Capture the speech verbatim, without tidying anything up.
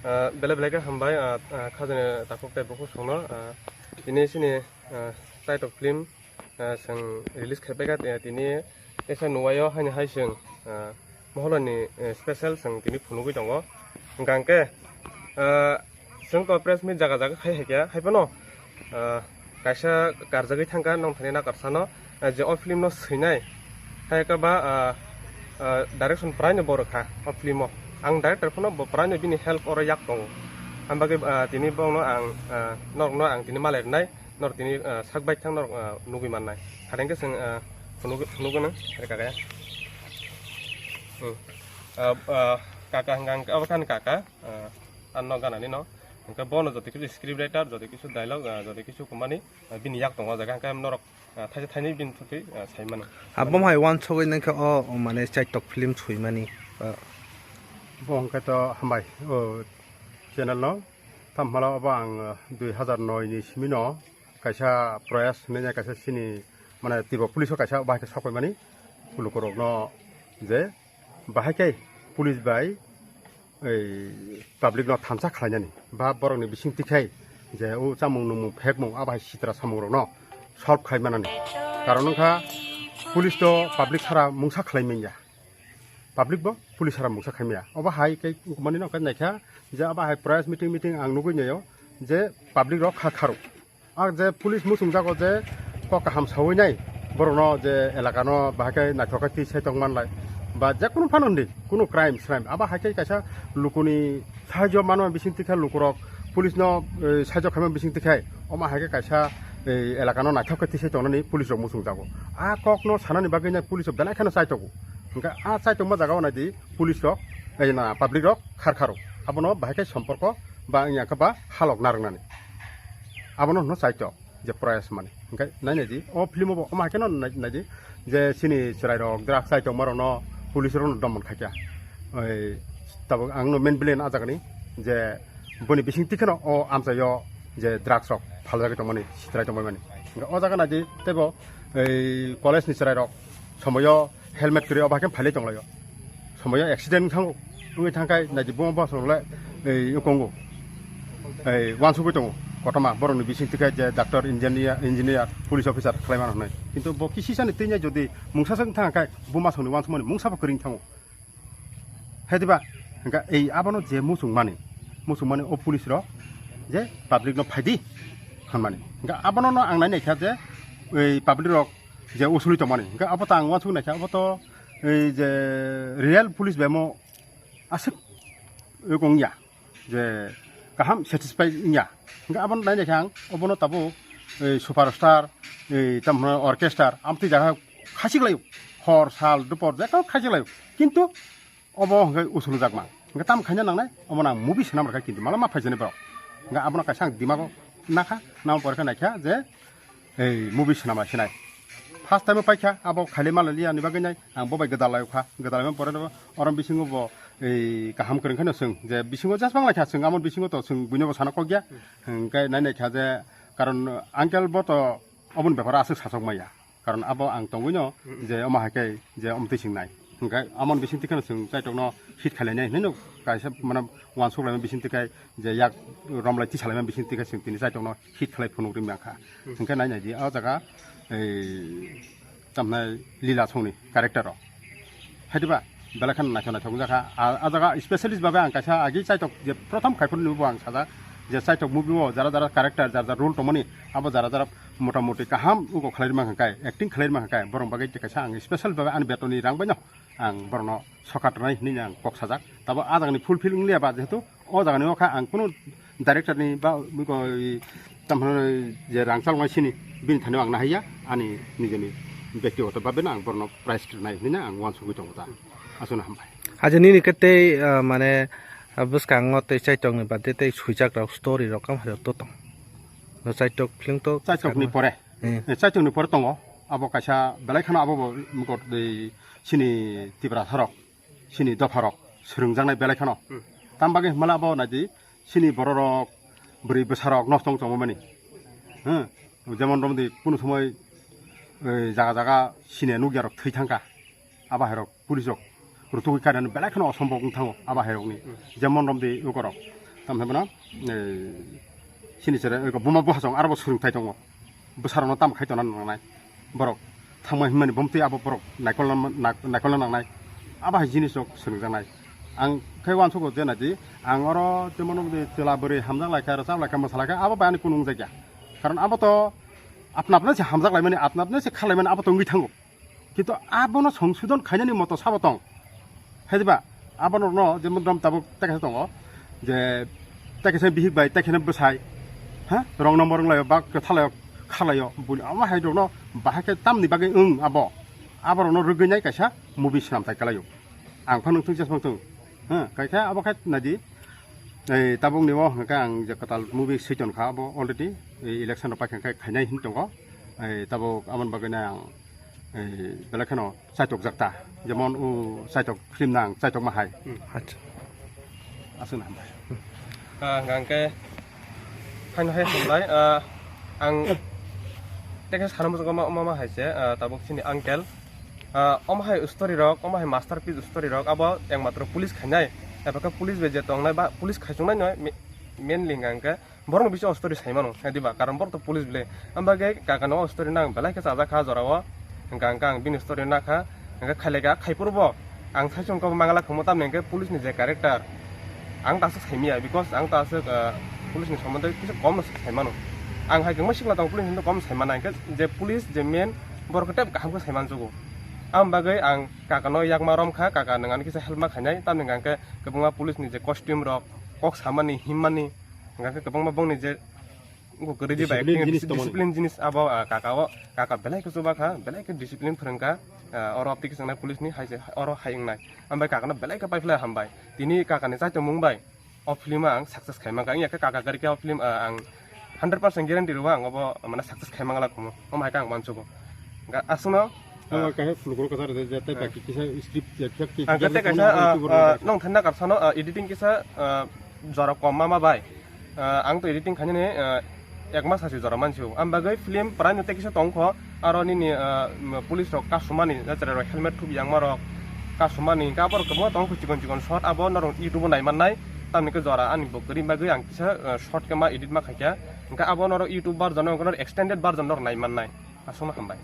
Ah, belai belai khe hambai, ah, ah, khajani takhuk tei bukhuk songno, ah, tini chini, ah, Chaitok film, ah, chwng release khai paikha, eh, tini teisa nuwaio haini hai chwng, ah, Moholani, eh, special chwng tini phunugwi tongo. Hwnkha hwnkhe, ah, chwng to press meet jaga jaga khai hai khe, hai phano, ah, kaisa karjagwi thangkha nongthani nakarsano, ah, je o film no swinai, hai khe ba, ah, ah, direction praino bo rwkha o film o. Ang director phano bo praino bini help oro yak tongo. Ang bagwi, ah, tini bono ang, ah, norokno ang tini malai rwnai, norok tini, ah, sak bai thang norok, ah, nugwi mannai. Hadeng khe chwng, ah, phunuk-, phunukgwno hai kaka. Hmm. Ah, ah, kaka hwnkha hwnkhe abo thani kaka, ah, anno ganani no. Hwnkhe bono joto kisu script writer, joto kisu dialogue, ah, joto kisu kumani, ah, bini yak tongo o jaga. Hwnkhe norok, ah, thaisa thainwi bini thutwi, ah, sai mano. Abo hai uansugwi nangkhe o, o mane Chaitok film swimani, ah. Bo hwnkhe to hambai, o channel no. Tamo hwnba obo ang, ah, dui hazar noi ni simi no kaisa Proyas hinwi kaisa chini mane Tripura police o kaisa bahai khe sok paimani lukurokno je bahai khe police bai ei public no thansa khlainani ba borokni bising tikhai je o chamung nungmung phekmung a bahai sitra samung rokno solve khai manani. Karon wngkha police to public sara mungsa khlai manya, public bo police sara mungsa khai manya. Obo hai khe wngmani no khe naikha je abo hai press meeting meeting ang nugwi naio je public rok kha kharok. Ang je police muchungjago je kok kaham sawi nai, borokno je elakano bahai khe naithok khe twi sai tong manlai, ba je kunu phano hwndi, kunu crime sraim, abo hai khe kaisa lukuni sahajyo manma bising tikha lukurok police no, eh, sahajyo khaima bising tikhai, omo hai khe kaisa, eh, elakano naithok khe twi sai tongnani police rok muchungjago. A kokno sanani bagwi nai police rok belai kheno chaitogo. Hwnkhe a chaitokma jagao naidi police rok, eh, na, public rok khar kharo. Abono bahai khe somporko ba wngya khe ba halok narwknani. Abono hwno chaitok je Proyas mani. Hwnkhe nai naidi, o film o bo omo hai kheno nai, naidi je chini chwrai rok drugs chai tongma rokno police rokno domon khaikha. Oi, tabuk ang no main villain a jagani je boni bising tikheno o amchaio je drugs rok phaljagwi tongmani, sitrai tongmani. Hwnkhe o jaga naidi teibo ei college ni chwrai rok somoio helmet kwrwi o bahai khe phailai tonglaio. Somoio accident wngthango, wngwi thangkhai naidi buma bosong le, ei, wkongo. Ei, uansugwi tongo, kotorma borokni bising tikhai je doctor, engineer, engineer, police officer khlai mano hwnwi. Kintu bo kisisani twinai jodi mungsa swk thangkhai, buma songni uansukmani mungsa bo kwrwi wngthango. Hai diba? Hwnkha ei abono je muchungmani, muchungmani o police rok je public no phaidi hwnmani. Hwnkha abono no ang nai naikha je ei public rok je usuli tongmani. Hwnkha abo to ang uansuk naikha, abo to ei je real police bai mo aswk wngya je kaham satisfy wngya. Hwnkha abono nai naikha ang, obono tabuk ei superstar, ei tamo orchestra, amtwi jaga khachik laio, hor sal dupor jekon khachik laio, kintu obo hwnkhe usulujakma. Hwnkhe tamo khaina nangnai, omo nang movie swnam rwkha kintu mala ma phaisani borok. Hwnkhe abono kaisa ang dimago nakha, nang pore khe naikha je ei movie swnam lai sinai. First time paikha abo khailai malai liya ni bagwi nai ang bo bai gwdal lai kha, gwdal lai pore no oro bisingo bo ei kaham kwrwng khe no chwng je bisingo jas bang lai kha chwng amo bisingo to chwng buino bo sana kok ya. Hwnkhe nai naikha je karon uncle bo to oboni beparo aswk sasok maya. Karon abo ang tongwino je omo hai khe je omtwi swngnai. Hwnkhe amoni bising tikheno chwng chaitokno hit khlainai hinwi no kaisa mane uansuk laima bising tikhai je yak romlai tisa laima bising tikhai chwng tini chaitokno hit khlai phunuk ri mankha. Hwnkhe nai naidi o jaga ei tamnai lila songni character rok. Hai diba? Belai kheno naithok naithok wngjakha. A, a jaga specialist babe ang kaisa agi chaitok je prothom khai phuru bo ang sajak je chaitok movie o jara jara character, jara jara role tongmani, abo jara jara mota moti kaham ugo khlai rwma hwnkhai, acting khlai rwma hwnkhai, borok bagwi kaisa ang special babe ani betoni rang baino ang borokno sokat rwnai hinwi ang kok sajak. Tabo a jagani fulfill wngliya ba, jehetu o jagani o kha ang kunu director ni ba, tamhino je rangchak nai sini bini thani ang nahaiya, ani nijeni bektigoto babe no ang borokno prize rwnai hinwi ang uansugwi tongo ta. Aswkno hambai. Aja nini khe tei, ah, mane, ah, bwskango tei chaitokni birthday tei swijak rok story rok kam hai to tong. No chaitok film to chaitok ni pore. Eh. Eh, chaitok ni pore tongo. Abo kaisa belai kheno abo bo mukot dei sini Tiprasa rok, sini dopha rok swrwngjaknai belai kheno. Hmm. Tam bagwi hwnmale abo naidi sini bororok, bwrwi bwsarok nosto wng tongmani. Hmm. Jemon romdi kunu somoi, eh, jaga jaga sine nukya rok thwi thangkha. Abo hai rok police rok rutugwi kainani belai kheno osombok wng thango abo hai rokni. Jemon romdi ukorok, Tamo hwnwi bono, sini sere buma buhasong aro bo swrwngthai tongo. Bwsarokno tamo khai tongna nangnai. Borok thangma himani bomtwi abo borok naikolna, naikolna nangnai. Abo hai jinisrok swrwngjaknai. Ang khe uansukgo je naidi, ang oro jemon chwla bwrwi hamjak laikha, rwchap laikha, mwsa laikha, abo bai ani kunu wngjakya. Karon abo to apna apna se hamjak laimani, apna apna se kha laimani abo to wngwi thango. Kintu abono songsodon khainani moto sabo tong. Haidiba, abono no jemon rom tabuk tekhe tongo, je tekhe se bihik bai, tekhe ne bwsai, ha? Rong number wnglaio, ba kwthalaio, khalaio, bul-, ama hai rokno bahai khe tamni bagwi wng abo. Aborokno rwgwinai kaisa movie swnam tai kalaio. Ang phano thung jesmang thung. Ha, kai khe abo khe naidi. Ei tabuk ni o hwnkhe ang je kwtal movie switon kha abo already. Ei election rok paikha khe khainai hin tongo. Ei tabuk aboni bagwi nai ang, ei, belai kheno chaitok jakta. Jemon o chaitok film nang, chaitok ma hai. Hmm. Acha. Aswk na hambai. Ah, hwnkhe, haino hai hambai. Ah, ang tekhe sana muchungo ma, ma, ma hai se, ah, tabuk chini uncle. Ah, omo hai story rok, omo hai masterpiece story rok, abo ekmatro police khainai. Eba khe police bai je tongnai ba police khaichungnai no, me-, mainly hwnkhe. Borokno bisingo o story sai mano, hai diba? Karon borok to police bile. Ang bagwi kakano o story no ang belai khe chajak kha jorao. Hwnkha, hwnkha ang bini story no nakha. Hwnkhe khailai kha, khai phuru bo ang saichung khe mangala khungmo, tamni hwnkhe police ni je character, ang ta aswk sai manya, because ang ta aswk, ah, police ni sombonde kisa kom no sai mano. Ang hai kwbangma sikla tongo, police ni kom sai mano, hwnkhe je police je main borok khe tei kaham khe sai mansugo. Ang bagwi ang kakano yakma rom kha, kaka nwng ani kisa help ma khainai, tamni hwnkhe kwbangma police ni je costume rok, kok samani, himmani, hwnkha khe kwbangma bongni je wngkha kwrwi di bai, discipline jinis tongmani. Discipline jinis abo, ah, kaka o, kaka belai khe chuba kha, belai khe discipline phwrwng kha, ah, oro aptiki sangnai police ni hai se, oro hai wngnai. Ambai kaka no belai khe paiphlai hambai. Tini kaka ni chaitomung bai o film ang success khai mankha. Wngya khe kaka kwrwi khe o film, ah, ang hundred percent guarantee rwo ang obo, mane, success khai mangla khumo. Omo hai khe ang mansugo. Ga-, aswkno, Omo ah, kaisa phulukro kwchar rwjak, tei ah, baki kisa script, ah, kisa ang khe tei kaisa, ah, ah, nong thanna kapsano, ah, editing kisa, ah, jora kom ma ma bai. Ah, ang to editing khainani, ah, ek mas hasi jora mansi o. Ang bagwi film prai no tei kisa tongkho, aro nini, ah, police rok kasumani, jachara rok helmet thubi yang ma rok kasumani, hwnkhe abo rok kwbangma tongkho chikon chikon shot, abo norok YouTube o nai mannai, tamni khe jora ani bo kwrwi bagwi ang kisa, ah, shot khe ma edit ma khaikha, hwnkhe abo norok YouTube version o, norok extended version norok nai mannai. Aswkno hambai.